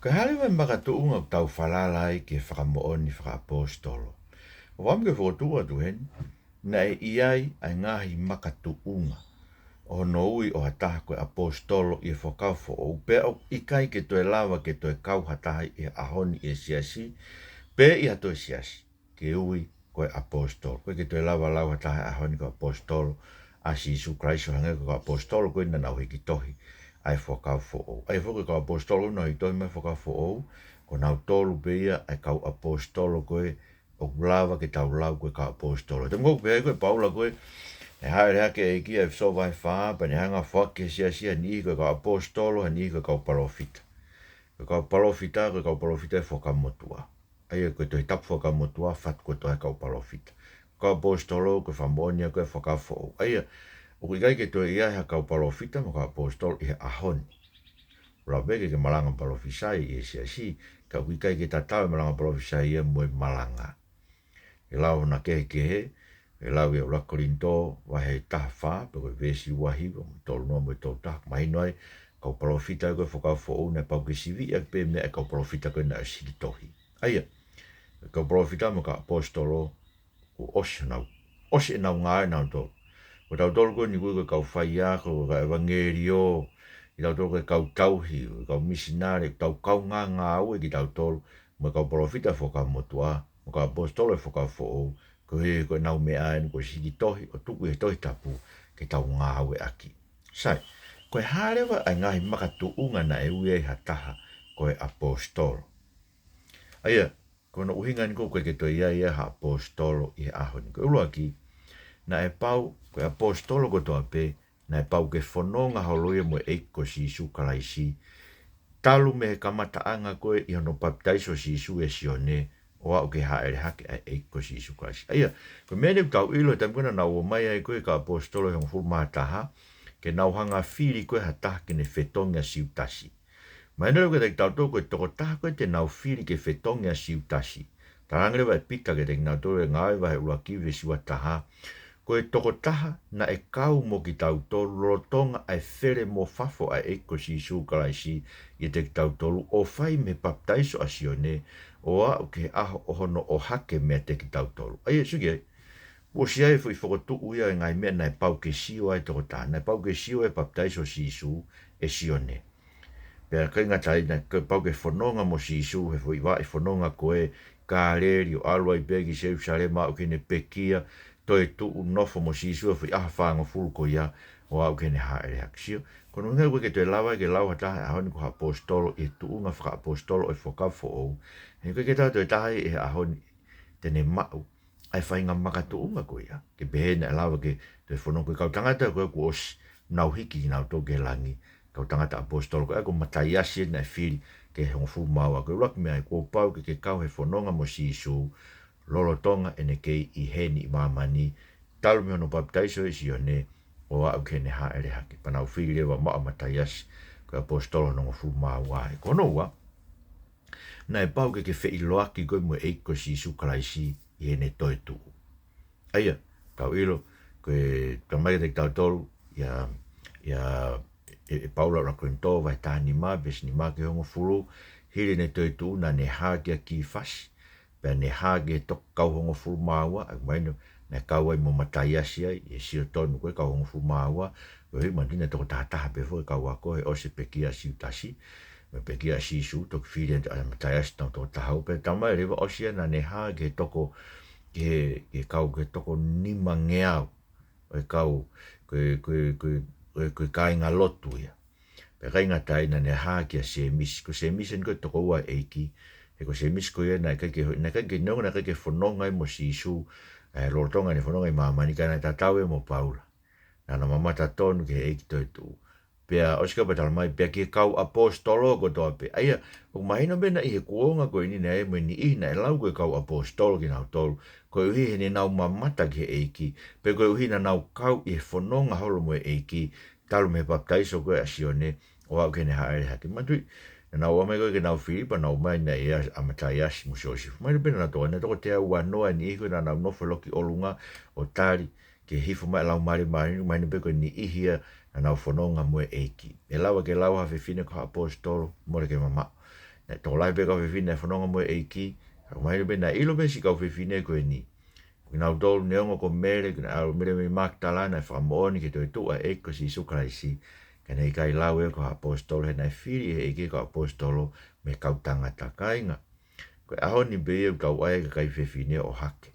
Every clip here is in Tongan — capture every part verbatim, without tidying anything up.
Ko e hā leva e makatuʻunga ʻoku tau falala ai ki he fakamoʻoni fakaʻapositolo? ʻOku ou fie fokotuʻu atu heni, naʻe ʻi ai ʻa e ngaahi makatuʻunga ʻo hono ui ʻo ha taha ko e ʻapositolo ʻi he Fuakava Foʻou, pea ʻoku ʻikai ke toe lava ke toe kau ha taha ʻi he ʻaho ni ʻi he siasi, pe ʻi ha toe siasi, ke ui ko e ʻapositolo. ʻOku ʻikai ke toe lava lau ha taha he ʻaho ni ko e ʻapositolo ʻa Sīsū Kalaisi, ʻo hangē ko e kau ʻapositolo ko ē naʻa nau hiki tohi ʻa e Fuakava Foʻou. ʻA ia foki ko e kau ʻapositolo naʻa nau hiki tohi mai he Fuakava Foʻou, ko nautolu pē ia ʻa e kau ʻapositolo ko ē ʻoku lava ke tau lau ko e kau ʻapositolo. Taimi ko ē ʻoku pehē ko ē ʻe Paula ko ē, ʻe hāʻele hake e ʻEiki, ʻa ʻEfesō vahe fā, pea ne hanga ʻo foaki ki he siasi ha niʻihi ko e kau ʻapositolo, ha niʻihi ko e kau palōfita. Ko e kau palōfita, ko e kau palōfita ʻo e Fuakava Motuʻa. ʻA ia ko e Tohi Tapu Fuakava Motuʻa, fatu kotoa ʻe he kau palōfita. Kau ʻapositolo, ko e fakamoʻoni ia ko ē ʻo e Fuakava Foʻou. ʻA ia, ʻoku ʻikai ke toe ʻi ai ha kau palōfita mo e kau ʻapositolo ʻi he ʻaho ni. ʻOku lava pē ke ke malanga palōfisai ʻi he siasi, ka ʻoku ʻikai ke tatau e malanga palōfisai ia mo e malanga. ʻE lau hona kehekehe, ʻe lau ia ʻUluaki Kolinitō vahe taha fā, pea ko e veesi ua hiva, mo e tolu noa, mo e tolu taha, mahino ai, kau palōfita ko ē ʻo e Fuakava Foʻou naʻe pau ke siviʻi ʻaki pē meʻa ʻa e kau palōfita ko ē naʻe ʻosi hiki tohi. ʻA ia, kau palōfita mo e kau ʻapositolo, kuo ʻosi ʻenau, ʻosi ʻenau ngāue ʻanautolu. Ko tautolu ko eni ko e kau faiako, ko e kau ʻevangeliō, kitautolu ko e kau tauhi, ko e kau misinale, tau kaungā ngāue kitautolu mo e kau palōfita ʻo e Fuakava Motuʻa, mo e kau ʻapositolo ʻo e Fuakava Foʻou, koeʻuhi ko ʻenau meʻa eni kuo ʻosi hiki tohi ʻo tuku ʻi he Tohi Tapu ke tau ngāueʻaki. Sai, ko e hā leva ʻa e ngaahi makatuʻunga naʻe ui ai ha taha ko e ʻapositolo? ʻA ia, ko hono ʻuhinga eni ʻoku ʻikai ke toe ʻi ai ha ʻapositolo ʻi he ʻaho ni. Ko e ʻuluaki, naʻe pau, ko e ʻapositolo kotoa pē, naʻe pau ke fononga holo ia mo e ʻEiki ko Sīsū Kalaisi, talu mei he kamataʻanga ko ē ʻi hono papitaiso ʻo Sīsū ʻe Sione, ʻo aʻu ki he hāʻele hake ʻa e ʻEiki ko Sīsū Kalaisi. ʻA ia, ko e meʻa eni ʻoku tau ʻilo he taimi ko ē naʻa nau ō mai ai ko ē e kau ʻapositolo ʻe hongofulu mā taha, ke nau hanga ʻo fili ko ē ha taha ke ne fetongi ʻa Siutasi. Mahino leva kiate kitautolu ko e tokotaha ko ē te nau fili ke fetongi ʻa Siutasi, talaange leva ʻe Pita kiate kinautolu ʻi he Ngāue vahe ʻuluaki veesi ua taha, ko e tokotaha naʻe kau mo kitautolu lolotonga ʻa e fele mo fafo ʻa e ʻEiki ko Sīsū Kalaisi ʻiate kitautolu, ʻo fai mei he papitaiso ʻa Sione ʻo aʻu ki he ʻaho ʻo hono ʻohake meiate kitautolu. ʻA ia, sio ki ai, kuo ʻosi ʻi ai e foʻi fokotuʻu ia ʻo e ngaahi meʻa naʻe pau ke sio ai e tokotaha, naʻe pau ke sio ai e papitaiso ʻo Sīsū ʻe Sione. Pea ʻikai ngata ai, naʻe pau ke fononga mo Sīsū he foʻi vaʻe fononga ko ē ʻi Kāleli, ʻo ʻalu ai pē ki Selūsalema ʻo aʻu ki heʻene pekia, toetuʻu, nofo mo Sīsū he foʻi ʻaho ʻe fāngofulu ko ia ʻo aʻu ki heʻene hāʻele hake. Sio, ko hono ʻuhinga ʻoku ʻikai ke toe lava ke lau ha taha he ʻaho ni ko ha ʻapositolo ʻi he tuʻunga fakaʻapositolo ʻo e Fuakava Foʻou, he ʻoku ʻikai ke toe ʻi ai ha taha ʻi he ʻaho ni te ne maʻu ʻa e faʻahinga makatuʻunga ko ia, ke pehē naʻe lava ke toe fononga. Ko e kau tangata ko ē kuo ʻosi nau hiki kinautolu ki he langi, kau tangata ʻapositolo ko ē, ko Mataiasi naʻe fili ki he hongofulu mā ua. Ko e ʻuluaki meʻa ia, kuo pau ke ke kau he fononga mo Sīsū lolotonga ʻene kei ʻi heni ʻi māmani, talu mei hono papitaiso ʻe Sione ʻo aʻu ki heʻene hāʻele hake. Pea nau fili leva maʻu ʻa Mataiasi ko e ʻapositolo hono hongofulu mā ua. Ko hono ua, naʻe pau ke ke feʻiloaki koe mo e ʻEiki ko Sīsū Kalaisi ʻi heʻene toetuʻu. ʻA ia, tau ʻilo, ko e talamai kiate kitautolu ʻia, ʻia, ʻe, ʻe Paula ʻi he ʻUluaki Kolinitō vahe taha nima, veesi nima ki he hongofulu, hili ʻene toetuʻu naʻa ne hā kia Kīfasi, pea ne hā ki he toko kau hongofulu mā ua, ʻa ia mahino naʻe kau ai mo Mataiasi ai, ʻi he sio tonu ko ē kau hongofulu mā ua, koeʻuhi mahino naʻe toko taha taha pē foki e kau ako he ʻosi e pekia ʻa Siutasi, mo e pekia ʻa Sīsū, toki fili ʻa Mataiasi ʻo toko taha ua, pea talamai leva ʻosi ia naʻa ne hā ki he toko, ki he, ki he kau, ki he toko nimangeau ʻo e kau, ko e, ko e, ko e, ko e, ko e kāinga lotu ia. Pea ʻikai ngata ai, naʻa ne hā kia Sēmisi. Ko Sēmisi eni ko e tokoua ʻo e ʻEiki. He ko Sēmisi ko ia naʻe ʻikai ke, naʻe ʻikai ke, neongo naʻe ʻikai ke fononga ia mo Sīsū, ē, lolotonga ʻene fononga ʻi māmani, ka naʻe tatau ia mo Paula. Naʻa na mamata tonu ki he ʻEiki toetuʻu. Pea ʻosi ko ia pea talamai, pea ki he kau ʻapositolo kotoa pē. ʻA ia, ʻoku mahino pē naʻe ʻi he kuonga ko eni naʻe ʻi ai mo e niʻihi naʻe lau ko e kau ʻapositolo kinautolu, koeʻuhi he naʻa nau mamata ki he ʻEiki, pe koeʻuhi naʻa nau kau ʻi he fononga holo mo e ʻEiki, talu mei he papitaiso ko ē ʻa Sione ʻo aʻu ki heʻene hāʻele hake. Manatuʻi, naʻa nau ō mai ko ē ke nau fili, pea nau ō mai naʻe ʻi ai ʻa Mataiasi mo Siosifa. Mahino pē naʻa nau toko, naʻe toko teau ua noa e niʻihi ko ē naʻa nau nofo loki ʻolunga ʻo tali ke hifo mai e Laumālie Māʻoniʻoni, mahino pē ko e niʻihi ia naʻa nau fononga mo e ʻEiki. ʻE lava ke lau ha fefine ko ha ʻapositolo? Mole ke mamaʻo. Naʻe tokolahi pē kau fefine naʻe fononga mo e ʻEiki, ka ʻoku mahino pē naʻe ʻilo pē siʻi kau fefine ko eni. Ko kinautolu neongo ko Mele, ko ʻene ʻalu Mele mei Makitala, naʻe fakamoʻoni ki he toetuʻu ʻa e ʻEiki ko Sīsū Kalaisi. Ka naʻe ʻikai lau ia ko ha ʻaposetolo, he naʻe fili ʻe he ʻEiki e kau ʻaposetolo mei he kau tangata, kāinga. Ko e ʻaho ni pē ia ʻoku tau ʻai e kakai fefine ʻo hake.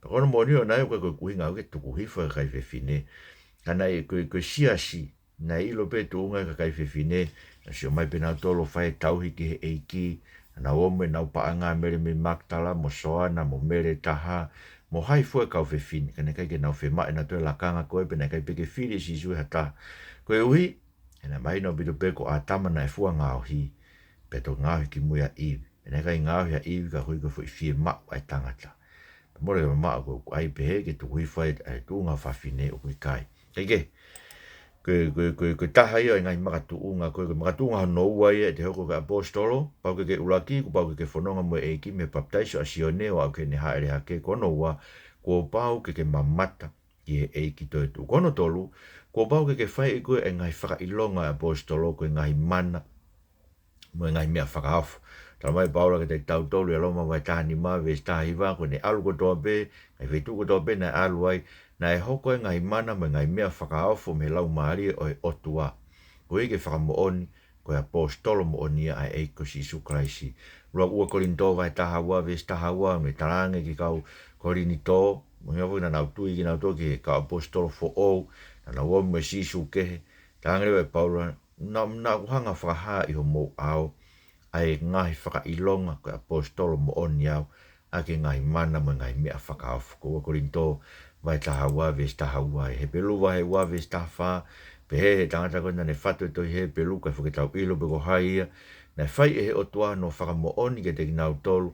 Pea ko hono moʻoni ʻoku ʻikai ko e ʻuhinga ia ke tuku hifo e kakai fefine. Ka naʻe ko e, ko e siasi, naʻe ʻilo pē tuʻunga e kakai fefine, naʻe sio mai pē nautolu ʻo fai e tauhi ki he ʻEiki, naʻa nau ō mo ʻenau paʻanga, Mele mei Makitala, mo Soana, mo Mele taha, mo hai fua e kau fefine, ka naʻe ʻikai ke nau fiemaʻu ʻe nautolu e lakanga ko ē, pea naʻe ʻikai pē ke fili ʻe Sīsū ʻe ha taha. Koeʻuhi, he naʻe mahino ʻaupito pē ko ʻĀtama naʻe fua ngaohi, pea toki ngaohi kimui ʻa ʻIvi. Pea naʻe ʻikai ngaohi ʻa ʻIvi, ka ko e foʻi fiemaʻu ʻa e tangata. Pea mole ke mamaʻo ko e ʻai pehē ke tuku hifo ai e tuʻunga fafine, ʻoku ʻikai. Kae kehe, ko e, ko e, ko e, ko e taha ia ʻo e ngaahi makatuʻunga, ko e, ko e makatuʻunga hono ua ia ʻete hoko ko e ʻaposetolo, pau ke ke ʻuluaki, kuo pau ke ke fononga mo e ʻEiki mei he papitaiso ʻa Sione ʻo aʻu ki heʻene hāʻele hake, ko hono ua, kuo pau ke ke mamata ki he ʻEiki toetuʻu. Ko hono tolu, kuo pau ke ke fai ʻe koe e ngaahi fakaʻilonga ʻo e ʻaposetolo, ko e ngaahi mana, mo e ngaahi meʻa fakaofo. Talamai ʻe Paula kiate kitautolu ʻia Loma vahe taha nima, veesi taha hiva, ko ʻene ʻalu kotoa pē, ngaahi feituʻu kotoa pē naʻe ʻalu ai, naʻe hoko e ngaahi mana mo e ngaahi meʻa fakaofo mei he Laumālie ʻo e ʻOtua. Koeʻuhi ke fakamoʻoni, ko e ʻaposetolo moʻoni ia ʻa e ʻEiki ko Sīsū Kalaisi. Lua, ua Kolinitō vahe taha ua, veesi taha ua, mei talaange ki he kau Kolinitō, mo e ngaahi naʻa nau tui kinautolu ki he kau ʻaposetolo foʻou, naʻa nau ō mo e Sīsū kehe, talaange leva ʻe Paula, naʻa, naʻa ku hanga ʻo fakahā ʻi homou ʻao ʻa e ngaahi fakaʻilonga ko e ʻaposetolo moʻoni au, ʻaki e ngaahi mana mo e ngaahi meʻa fakaofo. Ko ua Kolinitō vahe taha ua, veesi taha ua, ʻi he Hepelū vahe ua, veesi taha fā, pehē ʻe he tangata ko ē naʻa ne fatu e tohi Hepelū, kae fo ke tau ʻilo pe ko hai ia, naʻe fai ʻe he ʻOtua hono fakamoʻoni kiate kinautolu,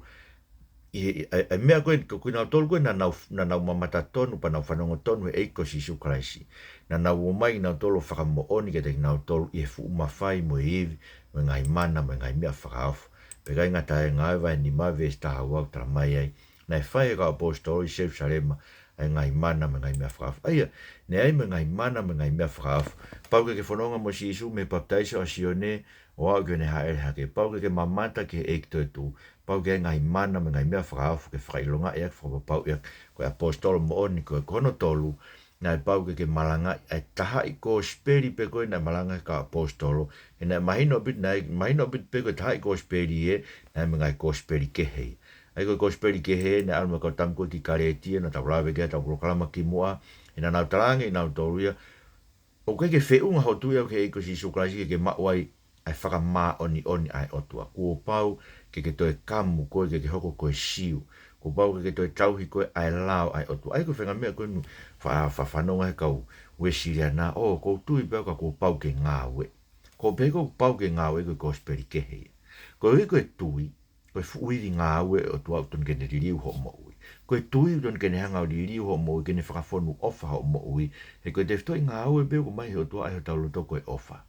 ʻi he, ʻa e, ʻa e meʻa ko ē, ko kinautolu ko ē naʻa nau, naʻa nau mamata tonu, pea nau fanongo tonu he ʻEiki ko Sīsū Kalaisi. Naʻa nau ō mai kinautolu ʻo fakamoʻoni kiate kinautolu ʻi he fuʻu mafai mo e ivi, mo e ngaahi mana, mo e ngaahi meʻa fakaofo. Pea ʻikai ngata ai, Ngāue vahe nima veesi taha ua ʻoku talamai ai, naʻe fai ʻe he kau ʻaposetolo ʻi Selusalema ʻa e ngaahi mana mo e ngaahi meʻa fakaofo. ʻA ia, naʻe ʻi ai mo e ngaahi mana mo e ngaahi meʻa fakaofo. Pau ke ke fononga mo Sīsū mei he papitaiso ʻa Sione ʻo aʻu ki heʻene hāʻele hake. Pau ke ke mamata ki he ʻEiki toetuʻu. Pau ke ʻi ai e ngaahi mana mo e ngaahi meʻa fakaofo ke fakaʻilongaʻi ʻaki, fakapapauʻi ʻaki ko e ʻaposetolo moʻoni koe. Ko hono tolu, naʻe pau ke ke malangaʻi ʻa e tahaʻi kosipeli pē ko ē naʻe malanga ʻe he kau ʻaposetolo. He naʻe mahino ʻaupito, naʻe mahino ʻaupito pē ko e tahaʻi kosipeli ē, naʻe ʻi ai mo e ngaahi kosipeli kehe ia. ʻA ia ko e kosipeli kehe ē, naʻe ʻalu mo e kau tama ko ē ki Kalētia, naʻa tau lave ki ai ʻi heʻetau polokalama kimuʻa, he naʻa nau talaange ʻe nautolu ia, ʻoku ʻikai ke feʻunga hoʻo tui ʻaʻau ki he ʻEiki ko Sīsū Kalaisi ke ke maʻu ai ʻa e fakamāʻoniʻoni ʻa e ʻOtua. Kuo pau ke ke toe kamu koe ke ke hoko ko e Siu. Kuo pau ke ke toe tauhi koe ʻa e lao ʻa e ʻOtua. ʻA ia ko e faʻahinga meʻa ko ē naʻe fa-, fa-, fanongo ai e kau Uēsiliana, ʻō, ʻoku ou tui pē au ka kuo pau ke ngāue. Ko e pehē ko e pau ke ngāue ko e kosipeli kehe ia. Koeʻuhi ko e tui, ko e fuʻu ivi ngāue ʻo e ʻOtua ʻoku totonu ke ne liliu hoʻo moʻui. Ko e tui ʻoku totonu ke ne hanga ʻo liliu hoʻo moʻui, ke ne fakafonu ʻofa hoʻo moʻui. He ko e tefitoʻi ngāue pē ʻoku ʻomai ʻe he ʻOtua ʻi hotau loto ko e ʻofa.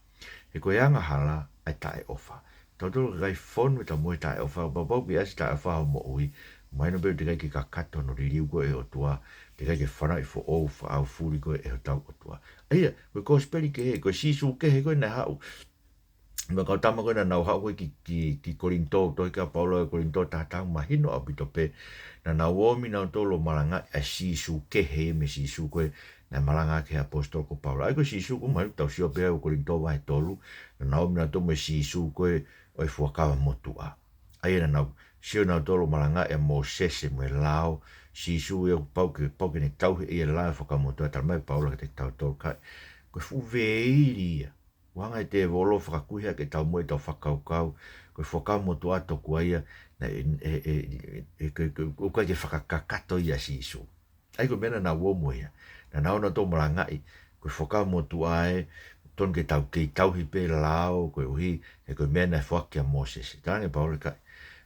He ko e angahala ʻa e taʻeʻofa. Tautolu ʻoku ʻikai fonu ʻetau moʻui he taʻeʻofa, kapau ʻoku ʻi ai e taʻeʻofa ʻi hoʻo moʻui, mahino pē ʻoku teʻeki ai ke kakato hono liliu koe ʻe he ʻOtua, teʻeki ai ke fanauʻi foʻou, fakaʻaufuli koe ʻe hotau ʻOtua. ʻA ia, ko e kosipeli kehe, ko e Sīsū kehe ko ē naʻe haʻu mo e kau tama ko ē naʻa nau haʻu ko ē ki, ki, ki Kolinitō, tohi ʻa Paula ʻi Kolinitō taha taha, mahino ʻaupito pē. Naʻa nau ō mai nautolu ʻo malangaʻi ʻa e Sīsū kehe, mei he Sīsū ko ē naʻe malanga ki ai e ʻaposetolo ko Paula. ʻA ia ko e Sīsū ko ē mahino ʻoku tau sio pē ai ʻi Kolinitō vahe tolu, naʻa nau ō mai nautolu mo e Sīsū ko ē ʻo e Fuakava Motuʻa. ʻA ia naʻa nau sio nautolu ʻo malangaʻi ʻa Mōsese mo e lao, Sīsū ia ʻoku pau ke, pau ke ne tauhi ʻe ia e lao ʻo e Fuakava Motuʻa, talamai ʻe Paula kiate kitautolu, ka ko e fuʻu veili ia. ʻOku hanga ʻe he tēvolo ʻo fakakuihaʻaki ʻetau moʻui, ʻetau fakakaukau, ko e Fuakava Motuʻa tokua ia, naʻe, ʻe, ʻe, ʻe, ʻe, ko e, ko e, ʻoku ʻikai ke fakakakato ia ʻa Sīsū. ʻA ia ko e meʻa naʻa nau ō mo ia. Naʻa nau ō nautolu ʻo malangaʻi, ko e Fuakava Motuʻa ē, totonu ke tau kei tauhi pē lao, koeʻuhi, he ko e meʻa naʻe foaki kia Mōsese. Talaange ʻe Paula ʻikai.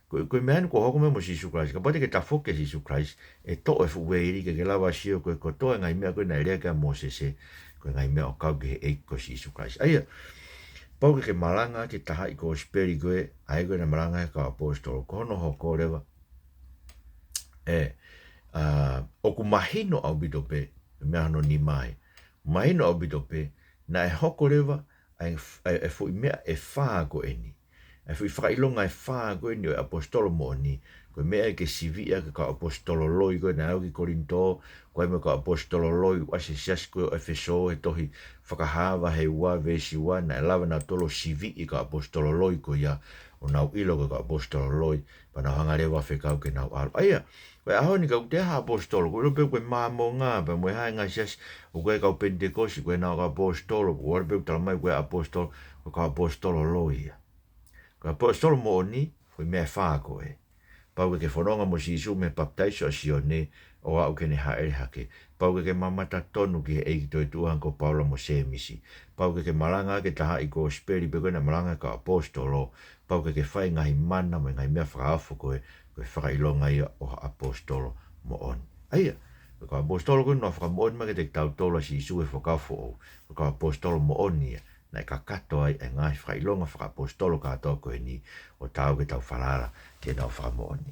Ko, ko e meʻa eni kuo hoko mai mo Sīsū Kalaisi. Kapau te ke tafoki kia Sīsū Kalaisi, ʻe toʻo e fuʻu veili, ke ke lava ʻo sio ko e kotoa e ngaahi meʻa ko ē naʻe lea ki ai ʻa Mōsese, ko e ngaahi meʻa ʻo kau ki he ʻEiki ko Sīsū Kalaisi. ʻA ia, pau ke ke malangaʻi e tahaʻi kosipeli ko ē, ʻa ia ko ē naʻe malanga ʻe he kau ʻaposetolo, ko hono hoko leva. ʻE, ʻa, ʻoku mahino ʻaupito pē, meʻa hono nima ē. Mahino ʻaupito pē, naʻe hoko leva, ʻa e f-, ʻa e, ʻa e foʻi meʻa ʻe fā ko eni. ʻa e foʻi fakaʻilonga ʻe fā ko eni ʻo e ʻaposetolo moʻoni, ko e meʻa ke siviʻi ʻaki e kau ʻaposetolo loi ko ē naʻe ʻi Kolinitō, ko e meʻa kau ʻaposetolo loi ʻoku ʻasi he siasi ko ē ʻo ʻEfesō he tohi Fakahā vahe ua veesi ua, naʻe lava nautolu ʻo siviʻi e kau ʻaposetolo loi ko ia, ʻo nau ʻilo ko e kau ʻaposetolo loi, pea nau hanga leva ʻo fekau ke nau ʻalu. ʻA ia, ko e ʻaho ni ka ʻoku ʻi ai ha ʻaposetolo, ʻoku ʻilo pē ko e Māmonga, pea mo e hā e ngaahi siasi, ʻoku ʻi ai e kau Penitekosi, ko e nau kau ʻaposetolo, ʻoku ʻilo pē ʻoku talamai ko e ʻaposetolo, ko e kau ʻaposetolo loi ia. Ko e ʻaposetolo moʻoni, foʻi meʻa ʻe fā ko ē. Pau ke ke fononga mo Sīsū mei he papitaiso ʻa Sione, ʻo aʻu ki heʻene hāʻele hake. Pau ke ke mamata tonu ki he ʻEiki toetuʻu hangē ko Paula mo Sēmisi. Pau ke ke malanga ki he taha ʻi he kosipeli pē ko ē naʻe malanga ʻe he kau ʻaposetolo. Pau ke ke fai e ngaahi mana mo e ngaahi meʻa fakaofo ko ē, ko e fakaʻilonga ia ʻo ha ʻaposetolo moʻoni. ʻA ia, ko e kau ʻaposetolo ko ē naʻe fakamoʻoni mai kiate kitautolu ʻa Sīsū he Fuakava Foʻou, ko e kau ʻaposetolo moʻoni ia, naʻe kakato ai e ngaahi fakaʻilonga fakaʻaposetolo kātoa ko eni, ʻo taau ke tau falala ki heʻenau fakamoʻoni.